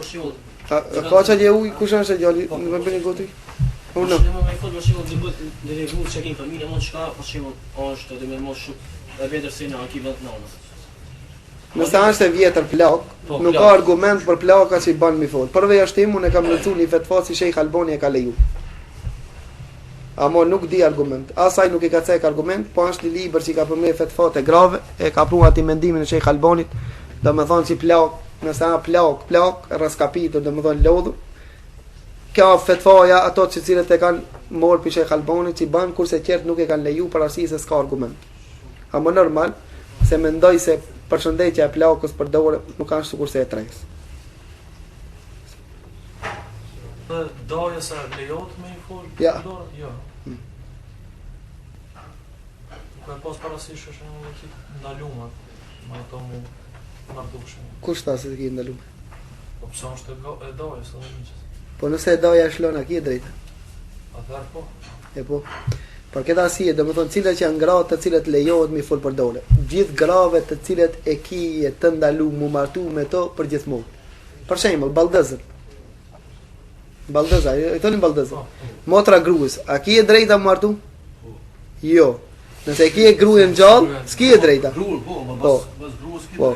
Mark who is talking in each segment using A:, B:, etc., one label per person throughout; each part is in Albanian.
A: Për shembull,
B: A, a ka që atje ujë, kush është djali, po, nuk e bëni goti?
A: Po në. Për shembull, për shembull, do bëhet do të grua që ke familje, mund çka, për shembull, është do të më shumë e vjetër se në aki vend nënës.
B: Nëse është e vjetër plak, po, nuk ka argument për plaka që i ban mi fol. Për përjashtim unë e kam lexu një fetva si Sheikh Albani e ka leju. Amo nuk di argument. As ai nuk e ka cek argument, po është një libër që i ka përmbledh fetvat e grave, e ka pru aty mendimin e Sheikh Albanit, domethënë si plak, nëse a plak, plak, rraskapitur, domethënë lodhur. Kjo fetvaja ato që cilët e kanë marrë prej Sheikh Albanit që i ban kurse tjerët nuk e kanë leju për arsye se s'ka argument. Amo normal se mendoj se përshëndetja e plakës për dorë nuk është sikurse e t'resë.
C: Dhe dajës a lejohet me i fol
B: ja.
C: dorë? Jo. Hmm. Nuk e pas parasysh është një ki ndalume me ato mu martu kështu.
B: Kush tha se ki ndalume?
C: Po pse është e, e dajës edhe mixhës?
B: Po nëse e daja është lënë, a ki e drejtë?
C: Atëherë po.
B: E po. Për këtë arsye, domethënë cilat janë gratë të cilat lejohet me fol për dore. Gjithë grave të cilat e ki të ndalu mu martu me to për gjithmonë. Për shembull, baldëzën. Baldëza, i thonin baldëzën. Po, po. Motra gruas, a ki e drejta mu martu? Po. Jo. Nëse e ki e gruën gjallë, s'ki e drejta.
C: Gruën, po, po, po. Bas gruas
B: ki. Po.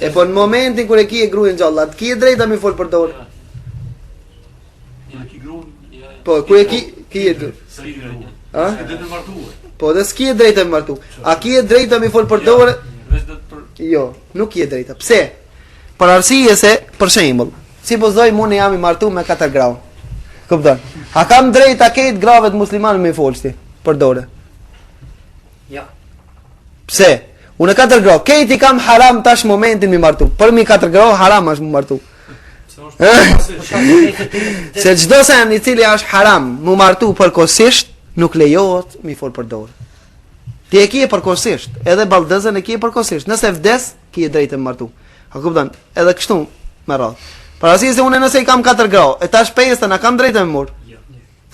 B: E po në momentin kur e ki e gruën gjallë, a ki e drejta me fol për dorë?
C: Ja, ki gruan,
B: Po, ku e ki, ki e drejtë?
C: A?
B: Po, dhe s'ki e drejta me martu. A ki e drejta me fol për dorë? Jo, nuk ki e drejta. Pse? Për arsye se, për shembull, supozojmë unë jam i martu me katër gra. Kupton? A kam drejta krejt grave të muslimanëve me fol si për dore?
A: Ja.
B: Pse? Unë katër gra, krejt i kam haram tash momentin me martu. Për mi katër gra haram është mu martu. Se çdo sen i cili është haram mu martu përkohësisht, nuk lejohet mi fol për dorë. Ti e ke përkohësisht, edhe baldëzën e ke përkohësisht. Nëse vdes, ki e drejtë me martu. A kupton? Edhe kështu me radhë. Për arsye se unë nëse i kam katër gra, e tash pestën a kam drejtë me mor? Jo.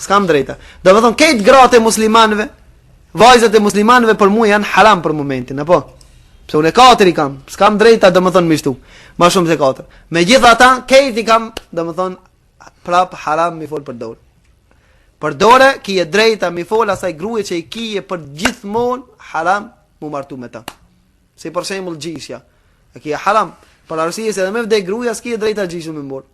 B: S'kam drejtë. Do të thonë krejt gratë e muslimanëve, vajzat e muslimanëve për mua janë haram për momentin, apo? Pse unë katër i kam, s'kam drejta domethënë me shtu. Më shumë se katër. Megjithatë, krejt i kam, domethënë prap haram mi fol për dorë. Për dore ki e drejta mi fol asaj gruje që i kije për gjithmonë haram mu martu me ta. Si për shembull gjishja. E ki haram, për arsye se edhe me vdek gruaja s'ki e drejta gjishën me mor.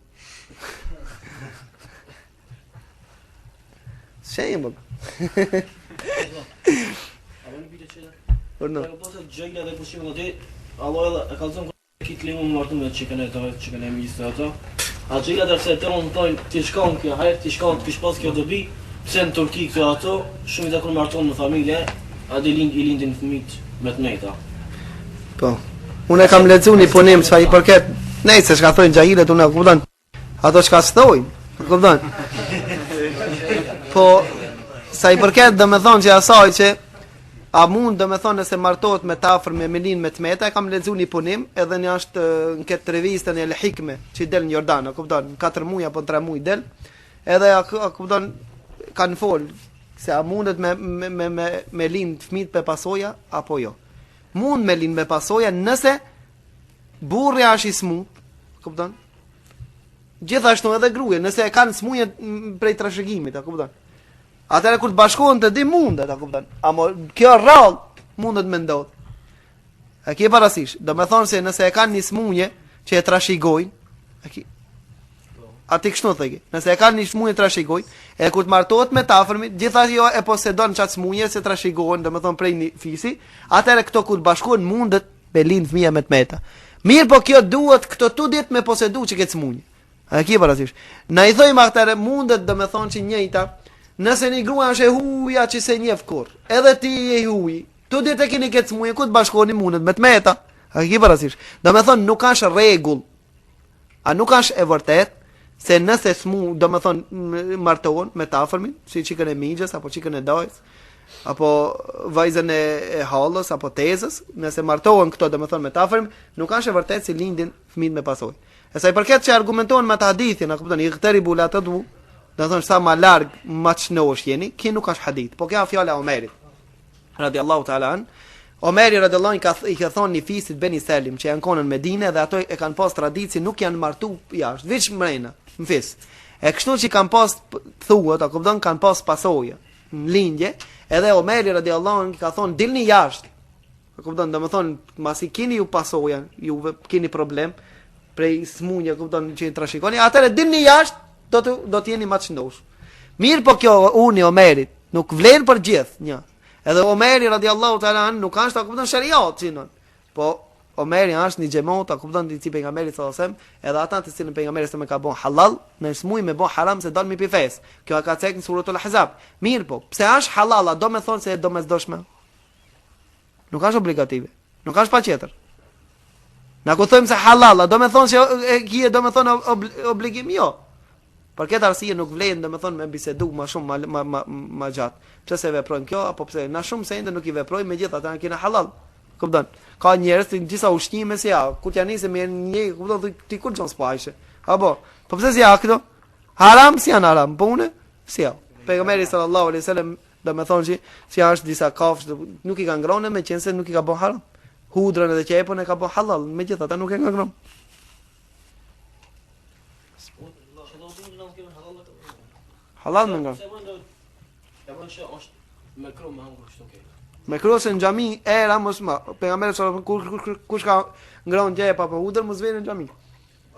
B: Shembull.
A: Por no. Po të gjejnë edhe kushim do Allah edhe e kallzon ki të lejuar martu me çikën e dajës, çikën e mixhës ato. A gjejnë atë se të unë thonë ti shkon kjo hajr, ti shkon të kish pas kjo dobi, pse në Turqi këto ato, shumë i takon marton në familje, a di lind i lindin fëmijët me të meta.
B: Po. Unë e kam lexuar një punim sa i përket, nejse çka thonë xhahilët unë e kupton. Ato çka s'thojnë, e kupton. Po sa i përket domethënë që asaj që a mund domethënë nëse martohet me të afërm me lind me të meta, e kam lexuar një punim edhe një është në këtë revistën El Hikme që del në Jordan, e kupton, në 4 muaj apo 3 muaj del. Edhe a, a kupton kanë fol se a mundet me me me me, me lind fëmijët me pasoja apo jo. Mund me lind me pasoja nëse burri është i smut, kupton? Gjithashtu edhe gruaja, nëse e kanë smuje prej trashëgimit, a kupton? Atëherë kur të bashkohen të dy mundet, a kupton? Amo kjo rrallë mundet me ndodh. A ke parasysh? Domethënë se nëse e kanë një smuje që e trashëgojnë, a ke A ti kështu thëge. Nëse e kanë një smuje trashëgojnë, e kur të martohet me të afërmit, gjithashtu jo e posedon çat smuje se trashëgohen, domethënë prej një fisi, atëherë këto kur të bashkohen mundet me lind fëmija me të meta. Mirë po kjo duhet këto të dytë me posedu që këtë smuje. A e ke parasysh? Na i thojmë atëherë mundet domethënë që njëjta, nëse një grua është e huja që se njeh kurr, edhe ti je i huj, të dytë e keni këtë smuje, kur të bashkoheni mundet me të meta. A e ke parasysh? Domethënë nuk është rregull A nuk është e vërtet se nëse smu, domethënë martohen me të afërmin, si çikën e mixhës apo çikën e dajës, apo vajzën e, e hallës apo tezës, nëse martohen këto domethënë me të afërmin, nuk është e vërtet se lindin fëmijët me pasojë. E sa i përket që argumentohen me atë hadithin, a kupton, igteribu la tedvu, domethënë sa ma larg, ma të shnosh jeni, kjo nuk është hadith, po kjo fjala e Omerit, radiallahu ta'ala an. Omeri radiallahu anhu ka i ka thonë një fisit Beni Selim që janë konë në Medinë dhe ato e kanë pas traditë si nuk janë martu jashtë, veç mrena, në fis. E kështu që kanë pas thuhet, a kupton, kanë pas pasoja në lindje, edhe Omeri radiallahu anhu ka thonë dilni jashtë. A kupton, domethënë, masi keni ju pasoja, ju keni problem prej smunje, kupton, që i trashikoni, atëherë dilni jashtë, do të do të jeni më të shëndosh. Mirë po kjo uni Omerit nuk vlen për gjithë, një. Edhe Omeri radiallahu ta'ala an nuk është a kupton sheriat synon. Po Omeri është një xhemat, a kupton ti si pejgamberi sallallahu alajhi wasallam, edhe ata të cilën pejgamberi sallallahu alajhi wasallam ka bën halal, ne s'muj me bën haram se dalmi pi fes. Kjo e ka cek në suratul Ahzab. Mirë po, pse është halal, a do me thonë se e domosdoshme? Nuk është obligative. Nuk është patjetër. Na ku thojmë se halal, a do me thonë se e kije do me thonë obligim? Jo. Për këtë arsye nuk vlen do me thonë me bisedu ma shumë, ma, ma, ma, ma gjatë. Pse se veprojmë kjo, apo pse na shumë sende nuk i veprojmë, megjithatë na kena halal. Kupton? Ka njerëz të disa ushqime si ja, kur t'ja nisë me një, kupton, thuj, ti kur gjon s'po Apo, po pse si ja këto? Haram si janë haram, po unë si ja. Pejgamberi sallallahu alaihi wasallam Do me thonë që si është disa kafshë nuk i ka ngronë me qenë se nuk i ka bën haram. Hudrën edhe qepën e ka bën halal, megjithatë nuk e ka ngronë. Halal me ngronë. Mekruh se në xhami era mos më. Pejgamberi sa kur kur kush ka ngronë qepë apo hudër mos vjen në xhami.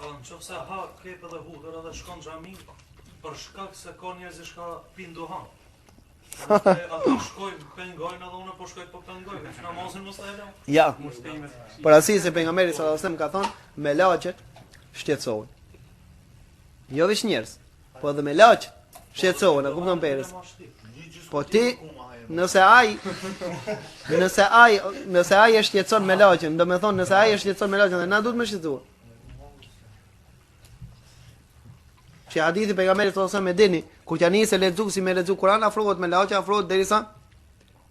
C: Në qoftë se ha qepë edhe hudër edhe shkon në xhami për shkak se ka njerëz që shka pin duhan. Ata shkojnë, pengojnë edhe unë po shkoj po pengoj, veç namazin mos e lë.
B: Ja. Për arsye se pejgamberi sallallahu alajhi wasallam ka thonë, melaqet shqetësohen. Jo veç njerëz, po edhe melaqet shqetësohen, a kupton perës. Po ti nëse ai nëse ai nëse ai e shqetëson melaqen, do të thonë nëse ai e shqetëson melaqen dhe na duhet me shqetësu. Që hadithi pejgamberit sallallahu alajhi wasallam e dini, kur t'ja nisë lexu si me lexu Kur'an afrohet melaqja, afrohet derisa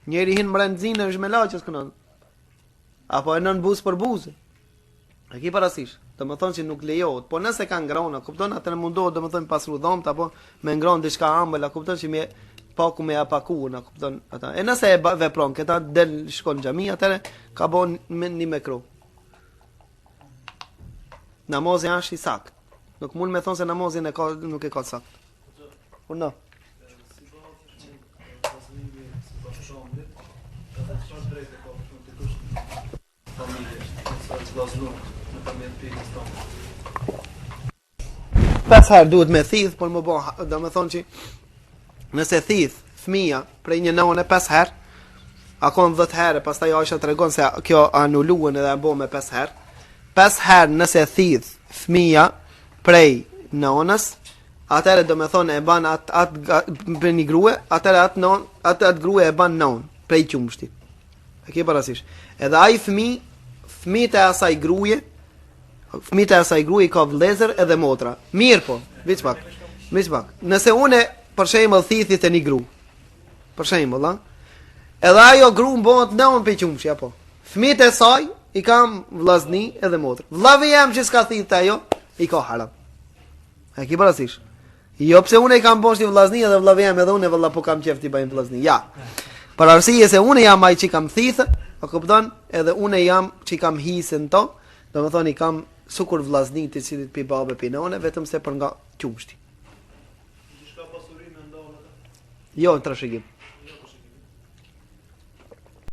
B: njeri hin mbrenda zinë është melaqes kënon. Apo e nën buz për buzë. E ki parasysh, domethënë që nuk lejohet, po nëse ka ngronë, kupton, atëherë mundohet domethënë pastru dhomt apo me ngronë diçka ëmbël, a kupton që me paku me apaku, a kupton ata. E nëse e vepron këta del shkon në xhami, atëherë ka bën me një mekruh. Namazi është i saktë. Nuk mund me thonë se namazin e ka, nuk e ka saktë. Unë. Pesë herë duhet me thith, por më bon, do me thonë që nëse thith fëmija prej një nëne pesë herë, a kon 10 herë, pastaj Aisha tregon se kjo anuluan edhe e bë me pesë herë. Pesë herë nëse thith fëmija prej nënës, atëherë do me thonë e ban atë at, prej një grue, atëherë atë non, atë atë grue e ban non prej qumështit. E ke parasysh? Edhe ai fëmijë, fëmijët e asaj gruje, fëmijët e asaj gruje i ka vëllezër edhe motra. Mirë po, veç pak. Veç pak. Nëse unë për shembull thithi te një gru. Për shembull, a? Edhe ajo gru bëhet nënë prej qumshi apo. Fëmijët e saj i kam vllazni edhe motër. Vllavi jem që s'ka thithë te ajo, i ka haram. E ke parasysh? Jo pse unë i kam bo si vllazni edhe vllavi jem edhe unë vëlla po kam qejf t'i bëjmë vllazni. Ja. Për arsye se unë jam ai që kam thithë, a kupton? Edhe unë jam që kam hisë në to, domethënë i kam sukur vllazni të cilit pi babe pi none, vetëm se për nga qumshti.
C: Diçka pasuri me nda
B: Jo, në trashëgim.